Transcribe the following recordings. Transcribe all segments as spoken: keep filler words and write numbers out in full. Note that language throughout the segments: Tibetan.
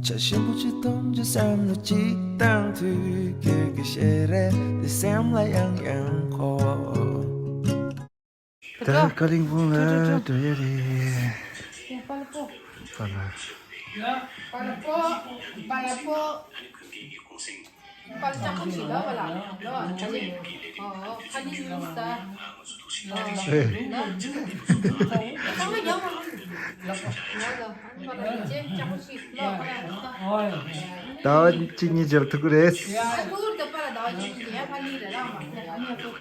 ཆ་ཞིམ་པོ་ཅིག་འཐུང་རྒྱུ་བསམ་བློ་ཅིག་བཏང་དུས། ཁྱོད་ཀྱི་ཞལ་རས་དེ་སེམས་ལ་ཡང་ཡང་འཁོར། ད་ཀ་ལིང་སྤུངས་ལ་འགྲོ་ཡ་རེད། པ་ལ་པོ། པ་ལ་པོ། པ་ལ་པོ། པ་ལ་ཅག་པོ་ཞིག་ལོ་བ་ལ་ལོ་ཨ་ཅེ། ཨོ་ཨོ་ཁ་ནི་ནི་ད། ཨོ་ཨེ། ཨོ་ཨོ་ཡ་མ་ལོ། ཨ་ནི་པ་ལ་ཅེ་ཅག་པོ་ཞིག་ལོ་བ་ལ་ད། ཟླ་བ་གཅིག་གཉིས་བརྒྱབ་ཐུབ་ཀྱི་རེད། ཨ་ཁུ་ད་པ་ལ་ཟླ་བ་གཅིག་གཉིས་ཡ་ཕ་ལི་རེད་ལ་མ་ཨ་ནི་ཨ་ཁུ།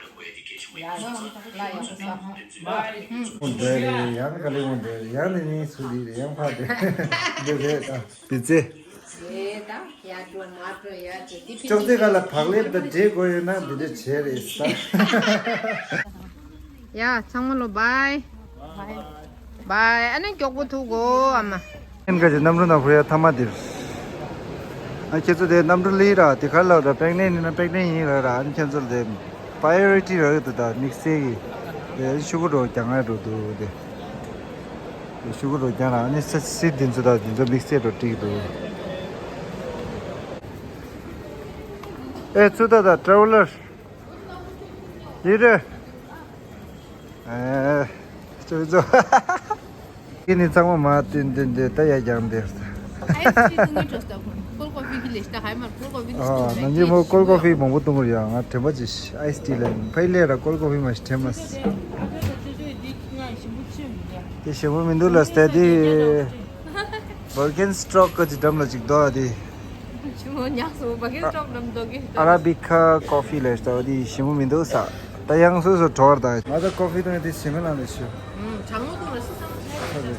ལ་ཡ་ས། འོ་འདྲ་རེད། ཡང་ཀ་ལིང་འོ་འདྲ་རེད། ཡང་ནི་ནི་སུ་ལི་རེད། ཡང་ཕ་འདྲ་འདི་རེད་ད། བི་ཙེ། ཅོག་ཙེ་སྒང་ལ་བག་ལེབ་དང་འབྲས་དགོས་ཡོད་ན་འདི་འདྲ་བྱས་རེད་ས། ཡ་ཚང་མ་ལོ་བའི། བའི། ཨ་ནི་མགྱོགས་པོ་ཐུག་གོ་ཨ་མ། ཨན་ཁ་ཅི་གནམ་གྲུ་ནང་ཕུ་ཡ་ཐ་མ་འདིར། ཨ་ཁྱེད་ཚོ་དེ་གནམ་གྲུ་ལི་ར་དེ་གར་ལ་ར་པེག་ནེ་ནི་ན་པེག་ནེ་ཡིན་ར་ར། ཨ་ནི་ཁྱེད་ཚོ་དེ་པ་ཡོ་རི་ཊི་ར་ཡོད་དུ་ད་དམིགས་བསལ་གི་དེ་ཤུ་གུ་རོ་རྒྱང་ང་རུ་འདུག་དེ། ཤུ་གུ་རུ་རྒྱང་ར་ཨ་ནི་ས་སི་འདི་ཚོ་དང་འདི་ཚོ་དམིགས་བསལ་རུ་བྲིས་འདུག་ཨེ་ཚུ་ད་ད་ཊ་ཝེ་ལར་ཡི་རེ། ཨེ་ཚུ་ཚོ་ཁྱེད་ནི་ཚང་མ་མ་བསྟན་བསྟན་ཏེ་ད་ཡ་རྒྱང་འདེབས། ཨ་ནང་གི་མོ་ཀོལ་ཀོ་ཕི་མང་པོ་བཏུང་རེད་ཡ། ང་དྲན་པ་ཅིག་ཨའི་སི་ཊི་ལ་ཕ་ཡི་ལས་ར་ཀོལ་ཀོ་ཕི་མ་ཞིག་དྲན་མ་སྲིད། དེ་ཞེ་པོ་མི་འདུག་ལ་སྟེ་དེ་བར་གན་སི་ཊོག་གི་འགྲམ་ལ་ཅིག་འདུག་ཨ་དེ། ཞི་མོ་ཉག་སོ་བར་གན་སི་ཊོག་འགྲམ་འདུག་གི། ཨ་ར་བི་ཁ་ཀོ་ཕི་ལས་ལྟ་བ་དེ་ཞེ་པོ་མི་འདུག་ས། ད་ཡང་སོ་སོ་གྲོར་ད། ང་ད་ཀོ་ཕི་དང་དེ་ཞེ་མེད་ལ་ལས་ཞུ། ཨུམ་གྲང་མོ་འཐུང་ལ་སི་སང་ཆ་ཆ་རེད།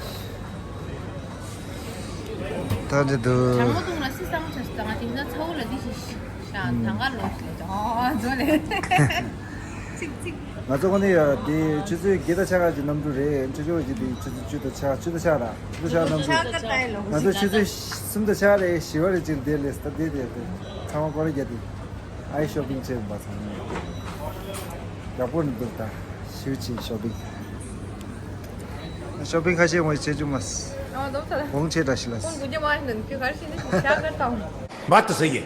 ད་འདི་འདུག་གྲང་མོ་འཐུང་ལ་སི་སང་ཆ་ཞིག་ད་ང་དེ་ན་ཚ་བོ་ལ་འདི་ཞིག་ཤ་དང་ག་ལོ་ཞིག་ལ་ཨོ་ཛོ་ལེ། ཚིག་ཚིག་ང་ཚོ་ཁོ་ནི་ཡ་དེ་ཆུ་ཚོད་བརྒྱད་དང་ཕྱེད་ཀ་གི་གནམ་གྲུ་རེད། ཆུ་ཚོད་ཀྱི་དེ་ཆུ་ཚོད་བཅུ་དང་ཕྱེད་ཀ་བཅུ་དང་ཕྱེད་ཀ་ར་བཅུ་དང་ཕྱེད་ཀ་གནམ་གྲུ། ང་ཚོ་ཆུ་ཚོད་གསུམ་དང་ཕྱེད་ཀ་རེད་བཞི་པ་རེད་ཅིག་དེ་ལས་ད་དེ་དེ་དེ་ཚང་མ་སྐོར་ར་རྒྱག་དེ། ཨའི་ཤོ་པིང་བྱེད་པ་ཚང་མ་ཡག་པོ་འདུག་ད་ཞུ་ཆེ་ཤོ་པིང་། ཤོ་པིང་ཁ་ཤས་ངོ་ཆེ་ཆུ་མ་སི། ཨ་ལོ་ཚ་ལ། གོང་ཆེ་འདྲ་ཞིག་ལ། ཁོང་དགུ་ཉི་མ་ནང་ཁྱོད་གར་ཞིག་ནི་ཤ་གར་དང་། What to say?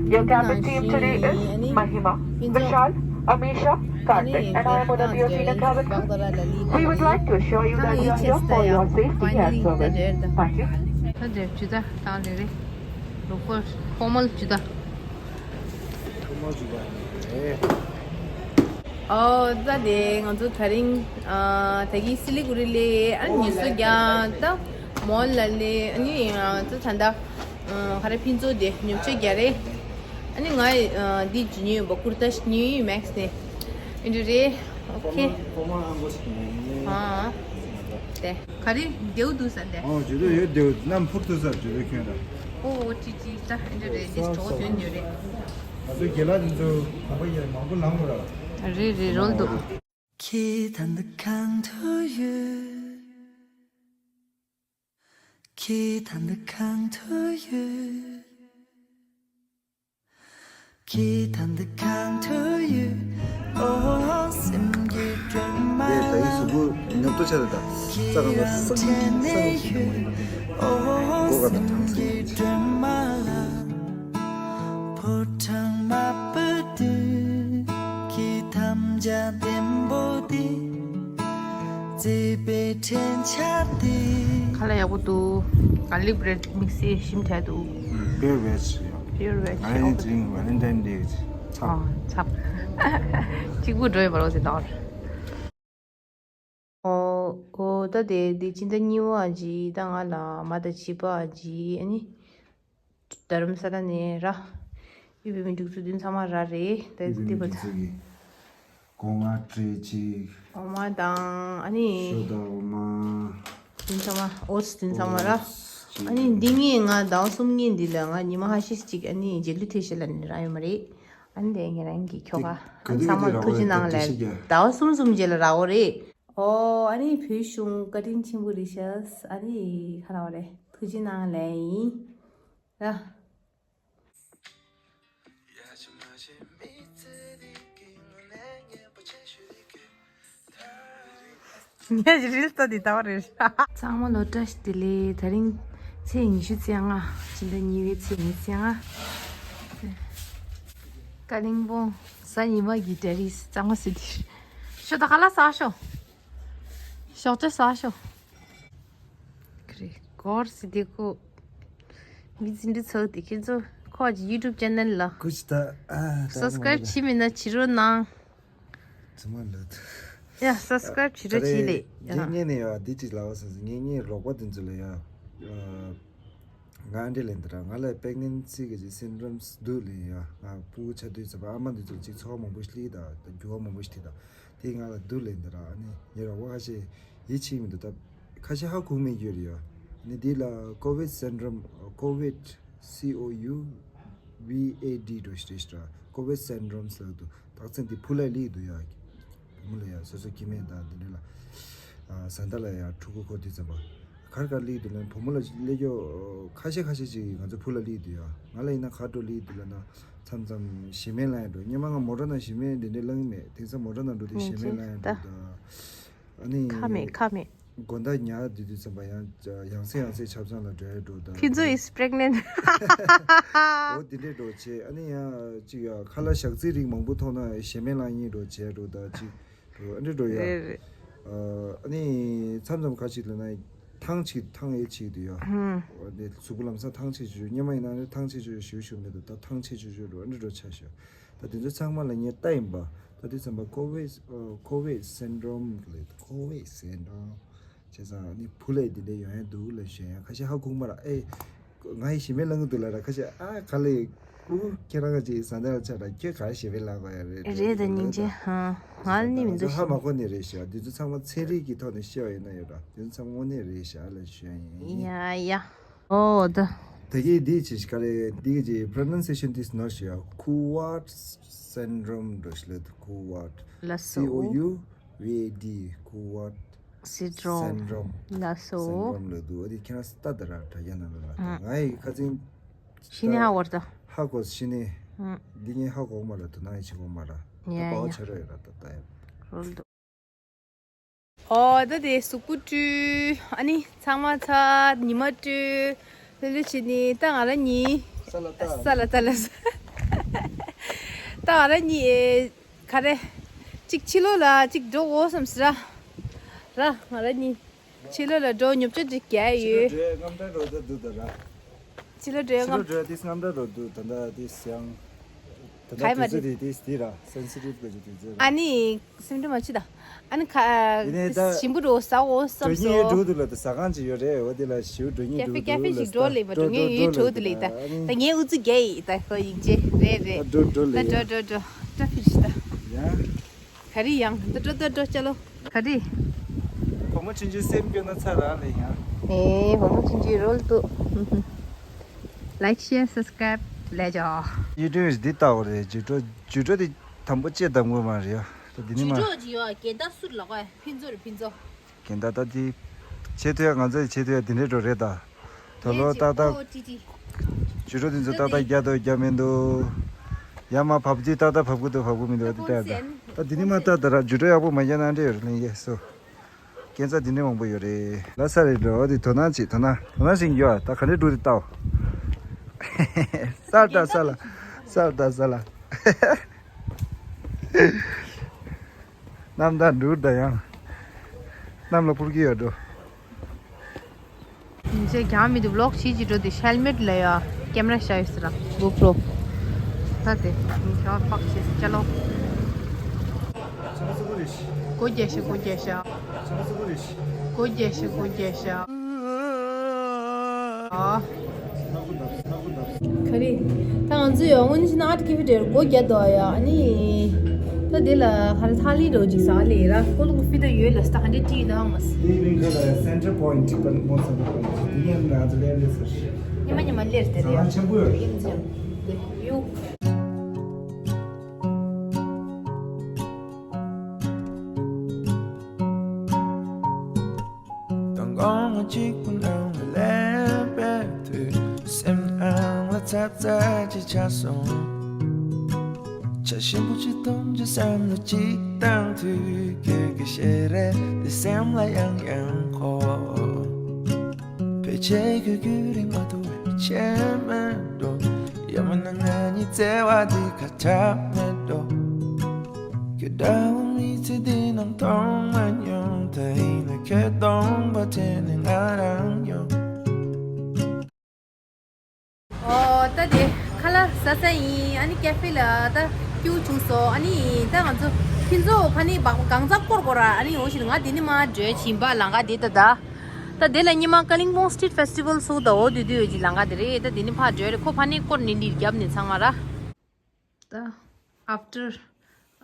Your cabin team today is Mahima, Vishal, Amisha, Karthik, and I am Udadya Senior Cabin Crew. We would like to assure you that we are here for your safety and service. Thank you. ད་དེར་ཇུ་ད་བཏང་ལེ་རེད། ལོ་ཕོར་ཕོར་མལ་ཇུ་ད། ཨོ་ད་དེ་ང་ཚོ་ད་རིང་ཨ་ད་གི་སི་ལི་གུ་རི་ལེ་ཨ་ནི་ཉི་ཤུ་རྩ་བརྒྱད་ད་མོལ་ལ་ལེ་ཨ་ནི་ང་ཚོ་ད་ད་ཨ་ག་རེ་ཕིན་ཚོ་དེ་ཉོ་ཆ་རྒྱ་རེད། ཨ་ནི་ང་ཨ་འདི་ཇི་ཉོས་ཡོད་པ་ཀུར་ཏ་ཞིག་ཉོས་ཡོད་མེག་སི་ནས་ཨིན་དྲི་རེད། ཨོ་ཁེ། ཨ་དེ། ག་རེ་རྡེའུ་འདུག་ས་དེ། ཨོ་ཇུ་དུ་ཡོད་རྡེའུ་གནམ་འཕུར་ཐུབ་ས་ཇུ་དུ་ཁྱོད་ར། ཨོ་ཨོ་ཀྲི་ཀྲི་ད་འདི་རེད་འདི་གྲོགས་ཐོན་ཡོད་རེད། ང་ཚོ་རྒན་ལགས་འདི་ཚོ་གོམ་པ་ཡར་མང་པོ་ལངས་དགོས་ར། རེད་རེད་རོལ་འདུག་ཁྱེད་ད་འདི་གང་དུ་ཡོད། ཁྱེད་ད་འདི་གང་དུ་ཡོད། ཁྱེད་ད་འདི་གང་དུ་ཡོད། ཨོ་སེམས་ཀྱི་སྒྲོན་མ་ལ། དེ་ད་ཡིག་གཟུགས་པོ་ཉོབ་ཏོ་ཆགས་རེད་ད། རྩ་ག་ལ་སང་སང་ཞིག་ཡོང་གི་འདུག་ཨོ་སེམས་ཀྱི་སྒྲོན་མ་ལ། ཕོ་བྲང་དམར་པོ་དུ། ཁྱེད་ཐམས་ཅད་བདེན་པོ་དེ། མཛེས་པའི་འཕྲིན་བཅར་དེ། ཁ་ལག་ཡག་པོ་འདུག་ག་ལི་བ་རེད་དམིགས་བསལ་ཞིམ་དྲགས་འདུག Pure veg ཡོད། Pure veg ང་ཡིན་ཅིང་Valentine Day ཚབ། ཨ་ཚབ། གཅིག་པུ་འགྲོ་ཡོད་པ་རོ་ཟེར་དང་། ཨོ་ཨོ་ད་དེ་དེ་ཕྱི་ཟླ་གཉིས་པ་ཨ་ཅི་ད་ང་ལ་མ་ད་བྱིས་པ་ཨ་ཅི་ཨ་ནི། རྡ་རམ་ས་ལ་ནས་ར། ཡུལ་བོད་མི་འདུག་ཚུལ་དུ་ཚང་མ་ར་རེད་ད་ཡུལ་བོད་མི་འདུག་ཚུལ་གྱི། སྒོ་ང་བྲེ་གཅིག་འོ་མ་དང་ཨ་ནི། ཤོ་དང་འོ་མ། དེ་ཚང་མ་ཨོ་ཙི་དེ་ཚང་མ་ར། ཨོ་ཙི་གཅིག་ཨ་ནི་འདི་ངས་ང་ཟླ་བ་གསུམ་གཉིས་འདི་ལ་ང་ཉི་མ་ཁ་ཤས་ཅིག་ཨ་ནི་རྗེས་ལུས་ཐེ་ཤེས་ལ་ནི་རག་ཡོད་མ་རེད། ཨ་ནི་དེ་ངས་རང་གི་ཁྱོ་ག་ཨ་ནི་ཚང་མ་ཐུགས་རྗེ་གནང་ལ་ཟླ་བ་གསུམ་གསུམ་རྗེས་ལ་རག་འོ་རེད། ཨོ་ཨ་ནི་བོད་གཞུང་བཀའ་དྲིན་ཆེན་པོ་རེད་ཤག་ཨ་ནི་ཁ་རག་འོ་རེད་ཐུགས་རྗེ་གནང་ལ་ཡིན། ར། ངས་རིལ་ལྟ་འདི་ལྟ་བ་རེད། ཚང་མ་ལོ་བཀྲ་ཤིས་བདེ་ལེགས། ད་རིང་ ཚེས་ཉི་ཤུ་རྩ་ལྔ། ཕྱི་ཟླ་གཉིས་པའི་ཚེས་ཉི་ཤུ་རྩ་ལྔ། ཀ་ལིང་པོང་གཟའ་ཉི་མ་གི་ཌེ་རིས་གཙང་མ་སི་ཏི། ཤོ་ད་ཁ་ལག་ཟ་ཤོག་ཤོག་ཅ་ཟ་ཤོག་ཁ་རེ་གོར་སི་ཏི་ཀོ། མི་ཚེ་འདི་ཚོ་དེ་ཁྱེད་ཚོ་ཁོ་གི་ཡུ་ཊུབ་ཅེ་ནལ་ལ། ཀུ་ཅི་ད་ཨ་ད་སབ་སི་ཀ་རའིབ་བྱེད་མེད་ན་བྱེད་རོགས་གནང་། ཙི་མ་ལ། ཡ་སབ་སི་ཀ་རའིབ་བྱེད་རོགས་བྱེད་ལེ། ངས་ངས་ནས་ཡ་འདི་ཅིག་ལབ་པ་སོང་ཟིན། ངས་ངས་རོགས་པ་དེ་ཚོ་ལ་ཡ། ང་འདྲེ་ལེན་དེ་ར་ང་ལ་པེག་ནེན་སི་གི་ཅིག་སིན་ཌོམ་སི་འདུག་ལེན་ཡ། ང་ཕྲུ་གུ་ཆགས་དུས་ཙམ་པ་ཨ་མ་འདི་ཚོ་ཅིག་ཚོར་བ་མང་པོ་ཞིག་སླེབས་དང་འགྱུར་བ་མང་པོ་ཞིག་ཐེབས་དང་། དེ་ང་ལ་འདུག་ལེན་དེ་ར། ཨ་ནི་ངས་རོགས་པ་ཁ་ཤས་ཡིད་ཆེས་མི་འདུག་ད་ཁ་ཤས་ཧ་གོ་མེད་རྒྱུ་རེད་ཡ། ཨ་ནི་འདི་ལ་ཀོ་ཝིཌ་སིན་ཌོམ། ཀོ་ཝིཌ། སི་ཨོ་ཡུ་ཝི་ཨེ་ཌི་འགྲོ་ཞིག་རེད་ཤག་ཀོ་ཝིཌ་སིན་ཌོམ་ཟེར་འདུག་རྟགས་མཚན་དེ་བུ་ལ་སླེབས་འདུག་ཡ། བུ་མོ་ལ་ཡ་སོ་སོ་སྐྱེ་དམན་དང་འདི་འདྲ་ལ། ཨ་བཟའ་ཟླ་ལ་ཡ་ཕྲུ་གུ་འཁོར་དུས་ཙམ་པ། ག་རེ་ག་རེ་སླེབས་འདུག་ལབ་ན་བུ་མོ་ལ་སླེབས་ཀྱོག་ཁ་ཤས་ཁ་ཤས་ཅིག་ང་ཚོ་བུ་ལ་སླེབས་འདུག་ཡ། ང་ལ་ཡིན་ན་ག་འདྲ་སླེབས་འདུག་ལབ་ན། མཚམས་མཚམས་ཞེ་མེར་ལངས་ཡ་འགྲོ། སྔོན་མ་ང་མོ་ཊ་ནང་ཞེ་མེར་འདི་འདྲ་ལངས་མེད། དེང་སང་མོ་ཊ་ནང་འགྲོ་དུས་ཞེ་མེར་ལངས་ཡ་འགྲོ་ད། ཨ་ནི་ཁ་མེད་ཁ་མེད། དགོང་དག་ཉལ་བསྡད་དུས་ཙམ་པ་ཡང་ཡང་སེ་ཡང་སེ་ཆབ་ཚང་ལ་འགྲོ་ཡ་འགྲོ་ད། ཕུན་ཚོགས་is pregnant. འོ་དེ་འདྲས་འགྲོ་བྱས། ཨ་ནི་ཡང་ཅིག་ཡ་ཁ་ལག་ཞག་རྩི་རིགས་མང་པོ་མཐོང་ན་ཞེ་མེར་ལངས་ཡིན་འགྲོ་བྱས་འགྲོ་ད་ཅིག་འགྲོ་ཨ་འདྲས་འགྲོ་ཡ། རེད་རེད། ཨ་ནི་མཚམས་མཚམས་ཁ་ཅིག་ལ་ན་ཐང་ཅིག་ཐང་ཨེ་ཅིག་འདུག་ཡ། ཧུམ། འོ་དེ་གཟུགས་པོ་ལམ་སང་ཐང་ཆད་ཅིག་ཅུ། སྔོན་མ་ཡིན་ན་ནི་ཐང་ཆད་ཅིག་ཅུ་ཞུ་ཞུ་མེད་འདུག་ད་ཐང་ཆད་ཅིག་ཅུ་འགྲོ་ཨ་འདྲས་འགྲོ་ཆ་ཤོག་ད་དེ་ཚོ་ཚང་མ་ལ་ངས་ལྟ་ཡིན་པ། ད་དེ་ཚང་མ་ཀོ་ཝིཌ་ཨ་ཀོ་ཝིཌ་སིན་ཌོམ་ལབ། ཀོ་ཝིཌ་སིན་ཌོམ་བྱས་ཙང་ནི་བུ་ལ་དེ་འདྲ་ཡོང་ཡ་འདུག་ལབ་ཞུ་ཡ། ཁ་ཤས་ཧ་གོ་མ་ར། ཨེ་ང་ཡི་ཞེ་མེར་ལངས་ཀྱི་འདུག་ལབ་ར། ཁ་ཤས་ཨ་ག་ལེ་ཨུ་ཁྱེད་རང་ག་ཅིག་བཟའ་ཟླ་ལ་ཆགས་ར། ཁྱོད་ག་རེ་ཞེ་མེར་ལངས་པ་ཡ་རེད། རེད་ད་སྙིང་རྗེ། ཧ་ཧ་ནི་མི་འདུག་ང་ཚོ་ཧ་མ་གོ་ནི་རེད་ཤག་དེ་ཚོ་ཚང་མ་ཚན་རིག་གི་ཐོག་ནས་བཤད་པ་ཡིན་ན་ཡོད་ར། དེ་ཚོ་ཚང་མ་དངོས་གནས་རེད་ཤག་ལབ་ཞུ་ཡ་ཡིན། ཡ་ཡ། ཨོ་ད། ད་གི་འདི་ཅི་ཞིག་ག་རེ་འདི་གི་pronunciation this not sure. Coward syndrome འགྲོ་ཞིག་ལ་Coward. ལ་སོ། C O U V A D Coward syndrome. Syndrome. ལ་སོ། Syndrome ལ་འདུག་འོ་དེ་ཁྱེད་རང་ལྟ་ད་ར་དྲ་རྒྱ་ནང་ལ་ལ་ད། ང་ཡི་ཁ་ཚིང་ཤི་ནི་ཧ་བར་ད། ཧ་གོ་ཤི་ནི། འདི་ངས་ཧ་གོ་མ་ར་དུ་ན་ཡི་ཆི་གོ་མ་ར། ཡ་ད་པའོ་ཡ། ཆ་ར་ཡོད་ར་ད་ད་ཡ། རོལ་དུ། ཨོ་ད་དེ་གཟུགས་པོ་བཀྲུས། ཨ་ནི་ཚང་མ་ཚར། ཉི་མ་བཀྲུས། ལྷོད་ལྷོད་བྱས་ནི་ད་ང་རང་གཉིས། ས་ལ་ལྟ། ས་ལ་ལྟ་ལ་ས། ད་ང་རང་གཉིས་ཨེ་ག་རེ། གཅིག་ཕྱི་ལོགས་ལ་གཅིག་འགྲོ་དགོས་བསམ་སི་ར། ར་ང་རང་གཉིས་ཕྱི་ལོགས་ལ་འགྲོ་ཉོབ་ཆ་འགྲིག་རྒྱ་ཕྱི་ལོགས་ཡོད། འགྲོ་ཡ་རྔམ་སྐྲག་རོ་ད་འདུག་ད་ར། ཕྱི་ལོགས་འགྲོ་ཡ་ཕྱི་རྔམ། ལོགས་འགྲོ་ཡ་དེ་རྔམ་སྐྲག་རོ་འདུག་ད་ལྟ་དེ་སང་། ད་ལྟ་ག་ཡི་མ་དུས་ཚོད་རེད། དེ་དེ་དེ་ར་སེན་སི་ཊིབ་གི་དུས་ཚོད་ར། ཨ་ནི་སེམས་ཁྲལ་མ་བྱེད་ད། ཨ་ནི་ཁ་ཡིན་ནའི་ད་ཞིམ་པོ་འགྲོ་ཟ་འོ་བསམ་སོང་། འགྲོ་སྙིང་འགྲོ་འདུག་ལ་ད་ཟ་ཁང་ཅིག་ཡོད་རེད། འོ་དེ་ལ་ཞིའུ་འགྲོ་སྙིང་འགྲོ་ཀེ་ཧྥེ་ཀེ་ཧྥེ་ཞིག་འགྲོ་ལེ་བ་འགྲོ་སྙིང་ཡུལ་འགྲོ་འགྲོ་འདུག་ལེ་ད། ཨ་ནི་ད་ངའི་ཨུ་ཚུགས་རྒྱག་ཡིན་ད་ཁོ་ཡིན་ཅེ་རེད་རེད། ད་འགྲོ་འགྲོ་ལེ་ད་འགྲོ་འགྲོ་འགྲོ་ད་ཕིར་ཤི་ད། ཡ། ག་རེ་ཡང་ད་འགྲོ་ད་འགྲོ་ཅ་ལོ། ག་རེ། བུ་མོ་ཆུང་ཆུང་སེམས་སྐྱོ་ན་ཚ་ར་ལེ་ཡང་། ཨེ་བུ་མོ་ཆུང་ཆུང་རོལ་དུ། Like, share, subscribe ལས་ཇོ། ཡི་ཏུ་འདི་ལྟ་བ་རེད། ཇུ་ཏོ་ཇུ་ཏོ་དེ་དམ་པོ་ཅེ་དམ་གོ་མ་རེད་ཡ། ད་འདི་ནི་མ། ཇུ་ཏོ་ཇི་ཡོ་གན་ད་སུར་ལ་གོ་ཕིན་ཚོ་རེ་ཕིན་ཚོ། གན་ད་ད་དེ། ཆེ་ཐོས་ང་ཚོའི་ཆེ་ཐོས་དེ་འདྲའི་འགྲོ་རེད་ད། དོ་ལོ་ཏག་ཏག་ཇུ་ཏོ་དེ་ཚོ་ཏག་ཏག་རྒྱག་འདུག་རྒྱག་མི་འདུག་ཡ་མ་བབ་དེ་ཏག་ཏག་བབ་གི་འདུག་བབ་གི་མི་འདུག་དེ་ལྟ་ཡ་ད། ད་དེ་ནི་མ་ལྟ་ད་ར་ཇུ་ཏོ་ཡག་པོ་མ་རྒྱག་ན་འདྲ་ཡོད་ལེན་ཡེ་སོ། སྐྱེན་ཚ་དེ་འདྲའི་མང་པོ་ཡོད་རེད། ལ་ས་རེད་འགྲོ་དེ་དོ་སྣང་བྱེད་དོ་སྣང་དོ་སྣང་ཞིག་ཡོད་ད་ག་འདྲའི་འགྲོ་དེ་ལྟའོ། ས་ལ་ད་ས་ལ། ས་ལ་ད་ས་ལ། གནམ་ད་འབྲུག་ད་ཡང་། གནམ་ལ་སྤུར་གི་ཡོད་འགྲོ། ཡིན་ཚད་རྒྱང་མི་འདུག་ཝི་ལོག་བྱེད་ཀྱི་འགྲོ་དེ་ཧེལ་མེད་ལ་ཡ་ཀེམ་ར་ཤ་ཡོད་ཟེར་ར་གོ་པྲོ། ད་དེ་ཡིན་ཚད་པག་བྱེད་ཅ་ལོ། སྒོ་རྒྱག་ཤ་སྒོ་རྒྱག་ཤ། སྒོ་རྒྱག་ཤ་སྒོ་རྒྱག་ཤ། ཨ། ག་རེ། ད་ང་ཚོས་ཡང་དངོས་གནས་བྱས་ན་ཨ་ཊི་ཀེ་ཕི་ཊར་སྒོ་རྒྱག་འདུག་ཡ། ཨ་ནི། ད་དེ་ལ་ཧ་ལ་ཐག་ལི་འདྲ་བོ་ཅིག་ཟ་ལེ་ར་ཀོ་ལོ་ཀོ་ཕི་ད་ཡོད་ལ་ས་ད་ཧ་འདྲེ་ཏི་ཡོད་ད་མ་སི། དེ་རིང་ཁ་ལ་སེན་ཊར་པོ་ཡིན་ཊི་ཅིག་པར་མོ་སེན་ཊར་པོ་ཡིན་ཊི་ཅིག་དེ་ཡང་ང་ཚོ་ལེབ་ལེ་ཟེར། ཉི་མ་ཉི་མ་ལེར་དེ་རེད། ཟ་ཁང་ཆེན་པོ་ཡོད་རེད། ཡིན་ཅིང་། དེ་ཡུ། དང་དགོང་མོ་གཅིག་པུ་ནང་ལ་སླེབས་པའི་དུས། སེམས་ནང་ལ་ཚ་ཚ་ཅིག་ཆགས་སོང་། ཇ་ཞིམ་པོ་ཅིག་འཐུང་རྒྱུ་བསམ་བློ་ཅིག་བཏང་དུས། ཁྱོད་ཀྱི་ཞལ་རས་འདི་སེམས་ལ་ཡང་ཡང་འཁོར། ཕལ་ཆེར་ཁྱོད་ཁྱོད་རིང་མ་ཐུབ་པའི་ཆེད་མེད་འགྲོ། ཡང་མིན་ན་ང་གཉིས་བརྩེ་བ་འདི་ཁ་ཆག་མེད་འགྲོ། ཁྱོད་འདྲ་བོ་མི་ཚེ་འདི་ནང་མཐོང་མ་མྱོང་། ད་ཡིན་ན་ཁྱོད་སྟོང་པ་དྲན་ནས་ང་རང་ཡོང་། ཨོ། ད་དེ་ཁ་ལག་ཟ་ས་ཡིན། ཨ་ནི་ཀེ་ཧྥེ་ལ་ད་ཀྱུ་བྱུང་སོང་། ཨ་ནི་ད་ང་ཚོ་ཁྱེད་ཚོ་ཕ་ནི་བག་གང་ཚ་སྐོར་སྐོར་ར། ཨ་ནི་འོ་ཞིག་ང་དེ་ནི་མ་བྲོས་ཕྱིན་པ་ལང་ག་དེ་ད་ད། ད་དེ་ལ་ཉི་མ་ཀ་ལིང་པོང་སི་ཊི་རིཊ་ཕེ་སི་ཊི་ཝལ་སུ་ད་འོ་དུས་དུས་ཡོད་ཅིག་ལང་ག་དེ་རེད། ད་དེ་ནི་ཕ་བྲོས་རེད། ཁོ་ཕ་ནི་སྐོར་ནི་འདི་རྒྱབ་ནི་ཚང་མ་ར། ད་ཨབ་ཊར་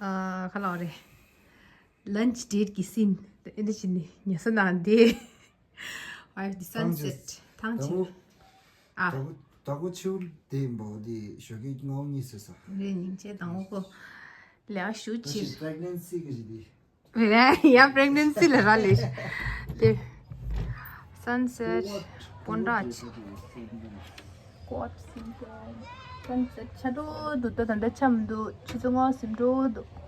ཨ་ཁ་ལག་རེད། ལན་ཆི་ཌེ་ཊི་གི་སིན་ད་ཨེ་འདྲ་ཞིག་ནི་ཉལ་ས་ནང་དེ། ཨ་དི་སན་སེ་ཊི་ཐང་ཆད། ཨ། ད་གོ་ད་གོ་ཆེའུ་དེ་འབའ་དེ་ཞོགས་ཀས་ང་གཉིས་ཟེར་ས། རེད། སྙིང་རྗེ་དང་འོ་གོ་ལས་ཞུ་ད་ཆི་ཕི་རེག་ནན་སི་གི་རེད་དེ། རེད། ཡ་པི་རེག་ནན་སི་ལ་ར་ལས་དེ། སན་སེ་ཊི་སྤོན་ཊ་ཆེ། ཀོ་ཨཊ་སིན་སན་སེ་ཊི་ཆ་འགྲོ་འདུག་ད་ད་ལྟ་ཆ་མི་འདུག་ཆུ་ཚོད་ལྔ་ཟིན་འགྲོ་འདུག